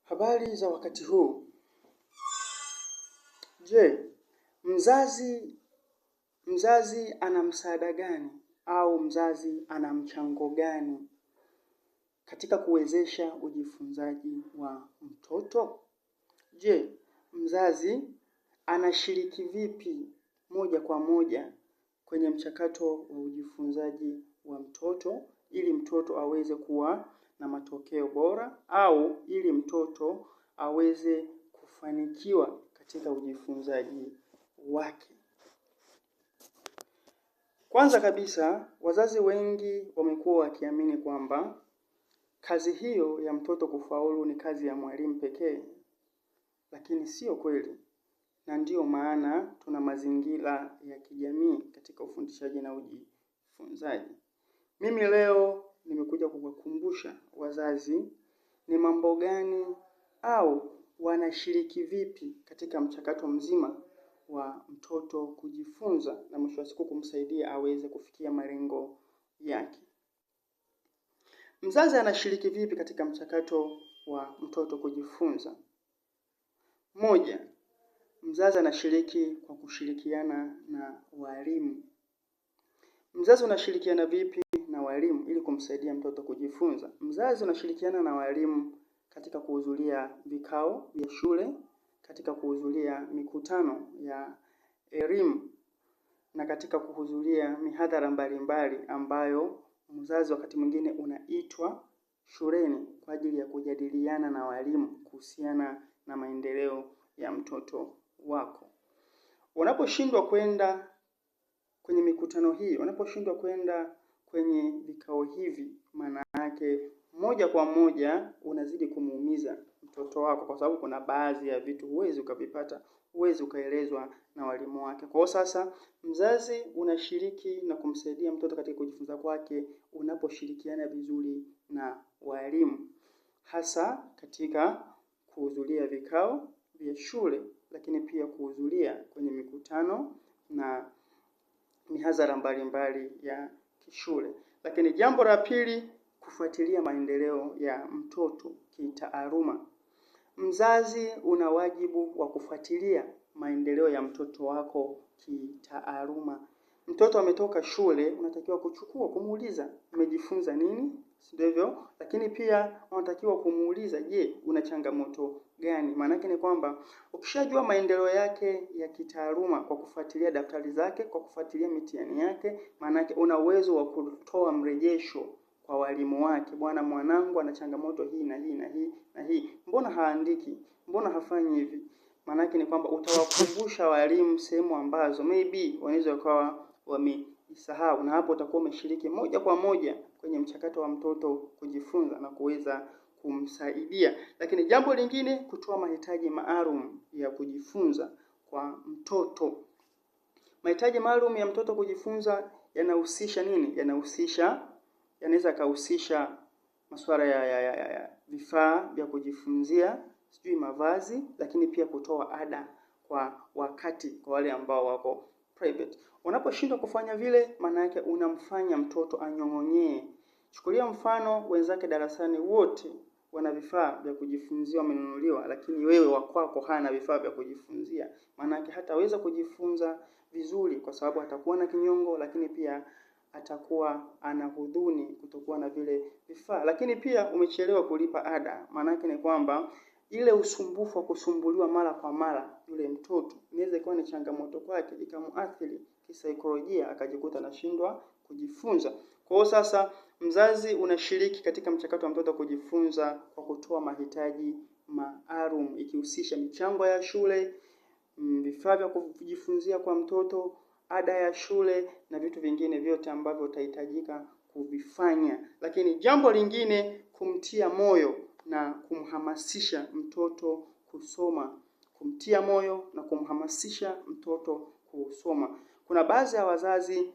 Habari za wakati huu. Je, mzazi ana msaada gani au mzazi ana mchango gani katika kuwezesha ujifunzaji wa mtoto? Je, mzazi anashiriki vipi moja kwa moja kwenye mchakato wa ujifunzaji wa mtoto ili mtoto aweze kuwa na matokeo bora au ili mtoto aweze kufanikiwa katika ujifunzaji wake. Kwanza kabisa, wazazi wengi wamekuwa wakiamini kwamba kazi hiyo ya mtoto kufaulu ni kazi ya mwalimu pekee, lakini sio kweli, na ndiyo maana tuna mazingira ya kijamii katika ufundishaji na ujifunzaji. Mimi leo nimekuja kuwakumbusha wazazi ni mambo gani au wanashiriki vipi katika mchakato mzima wa mtoto kujifunza na mwisho wa siku kumsaidia aweze kufikia malengo yake. Mzazi anashiriki vipi katika mchakato wa mtoto kujifunza? Moja, mzazi anashiriki kwa kushirikiana na walimu. Mzazi unashirikiana vipi na walimu ili kumsaidia mtoto kujifunza? Mzazi unashirikiana na walimu katika kuhudhuria vikao vya shule, katika kuhudhuria mikutano ya elimu na katika kuhudhuria mihadhara mbalimbali ambayo mzazi wakati mwingine unaitwa shuleni kwa ajili ya kujadiliana na walimu kuhusiana na maendeleo ya mtoto wako. Unaposhindwa kwenda kwenye mikutano hii, unaposhindwa kwenda kwenye vikao hivi, maana yake moja kwa moja unazidi kumuumiza mtoto wako, kwa sababu kuna baadhi ya vitu huwezi ukavipata, huwezi ukaelezwa na walimu wake. Kwa hiyo sasa, mzazi unashiriki na kumsaidia mtoto katika kujifunza kwake unaposhirikiana vizuri na walimu, hasa katika kuhudhuria vikao vya shule, lakini pia kuhudhuria kwenye mikutano na mihadhara mbalimbali ya kishule. Lakini jambo la pili, kufuatilia maendeleo ya mtoto kitaaluma. Mzazi una wajibu wa kufuatilia maendeleo ya mtoto wako kitaaluma. Mtoto ametoka shule, unatakiwa kuchukua kumuuliza umejifunza nini, si ndivyo? Lakini pia unatakiwa kumuuliza, je, una changamoto gani? Maanake ni kwamba ukishajua maendeleo yake ya kitaaluma kwa kufuatilia daftari zake, kwa kufuatilia mitihani yake, maanake una uwezo wa kutoa mrejesho kwa walimu wake, bwana, mwanangu ana changamoto hii na hii na hii na hii, mbona haandiki? Mbona hafanyi hivi? Maanake ni kwamba utawakumbusha walimu sehemu ambazo maybe wanaweza wakawa wameisahau, na hapo utakuwa umeshiriki moja kwa moja kwenye mchakato wa mtoto kujifunza na kuweza kumsaidia. Lakini jambo lingine, kutoa mahitaji maalum ya kujifunza kwa mtoto. Mahitaji maalum ya mtoto kujifunza yanahusisha nini? Yanahusisha, yanaweza kahusisha masuala ya vifaa vya kujifunzia, sijui mavazi, lakini pia kutoa ada kwa wakati kwa wale ambao wako private. Unaposhindwa kufanya vile, maana yake unamfanya mtoto anyong'onyee. Chukulia mfano wenzake darasani wote wana vifaa vya kujifunzia wamenunuliwa, lakini wewe wa kwako hana vifaa vya kujifunzia. Maana yake hataweza kujifunza vizuri kwa sababu atakuwa na kinyongo, lakini pia atakuwa ana hudhuni kutokuwa na vile vifaa. Lakini pia umechelewa kulipa ada, maana yake ni kwamba ile usumbufu wa kusumbuliwa mara kwa mara yule mtoto inaweza ikawa ni changamoto kwake, ikamuathiri kisaikolojia, akajikuta anashindwa kujifunza. Kwa hiyo sasa, mzazi unashiriki katika mchakato wa mtoto kujifunza kwa kutoa mahitaji maalum, ikihusisha michango ya shule, vifaa vya kujifunzia kwa mtoto, ada ya shule na vitu vingine vyote ambavyo utahitajika kuvifanya. Lakini jambo lingine, kumtia moyo na kumhamasisha mtoto kusoma. Kumtia moyo na kumhamasisha mtoto kusoma. Kuna baadhi ya wazazi,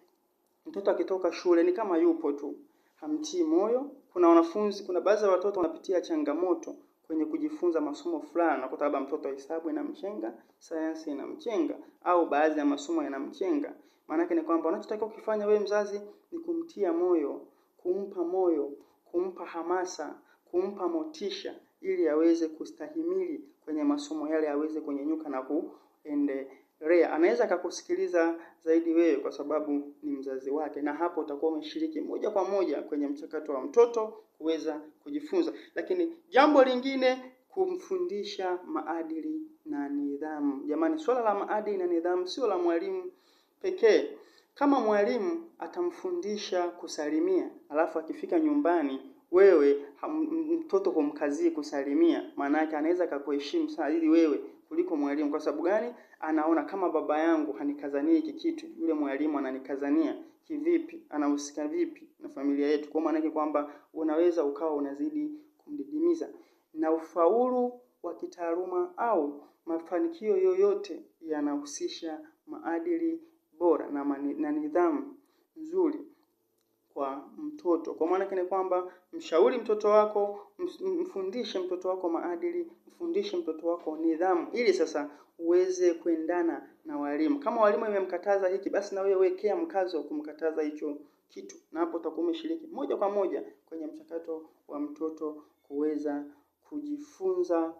mtoto akitoka shule ni kama yupo tu, hamtii moyo. Kuna wanafunzi, kuna baadhi ya watoto wanapitia changamoto kwenye kujifunza masomo fulani, unakuta labda mtoto hesabu inamchenga, sayansi inamchenga, au baadhi ya masomo yanamchenga. Maanake ni kwamba unachotakiwa kufanya wewe mzazi ni kumtia moyo, kumpa moyo, kumpa hamasa, kumpa motisha ili aweze kustahimili kwenye masomo yale, aweze kunyenyuka na kuendelea. Anaweza akakusikiliza zaidi wewe kwa sababu ni mzazi wake, na hapo utakuwa umeshiriki moja kwa moja kwenye mchakato wa mtoto kuweza kujifunza. Lakini jambo lingine, kumfundisha maadili na nidhamu. Jamani, swala la maadili na nidhamu sio la mwalimu pekee. Kama mwalimu atamfundisha kusalimia, alafu akifika nyumbani wewe mtoto humkazii kusalimia, maana yake anaweza akakuheshimu sana ili wewe kuliko mwalimu. Kwa sababu gani? Anaona kama baba yangu hanikazania hiki kitu, yule mwalimu ananikazania kivipi? Anahusika vipi na familia yetu? Kwa maana yake kwamba unaweza ukawa unazidi kumdidimiza. Na ufaulu wa kitaaluma au mafanikio yoyote yanahusisha maadili bora na nidhamu nzuri kwa mtoto. Kwa maana ni kwamba mshauri mtoto wako, mfundishe mtoto wako maadili, mfundishe mtoto wako nidhamu, ili sasa uweze kuendana na walimu. Kama walimu imemkataza hiki, basi na wewe wekea mkazo kumkataza hicho kitu, na hapo utakuwa umeshiriki moja kwa moja kwenye mchakato wa mtoto kuweza kujifunza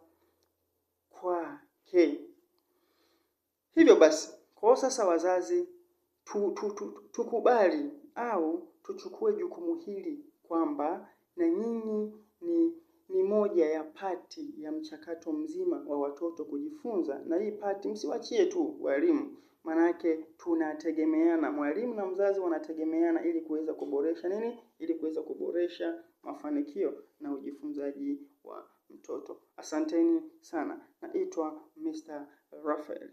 kwake. Hivyo basi, kwa sasa wazazi tukubali au tuchukue jukumu hili kwamba na nyinyi ni moja ya pati ya mchakato mzima wa watoto kujifunza, na hii pati msiwachie tu walimu, manake tunategemeana, mwalimu na mzazi wanategemeana ili kuweza kuboresha nini, ili kuweza kuboresha mafanikio na ujifunzaji wa mtoto. Asanteni sana. Naitwa Mr. Raphael.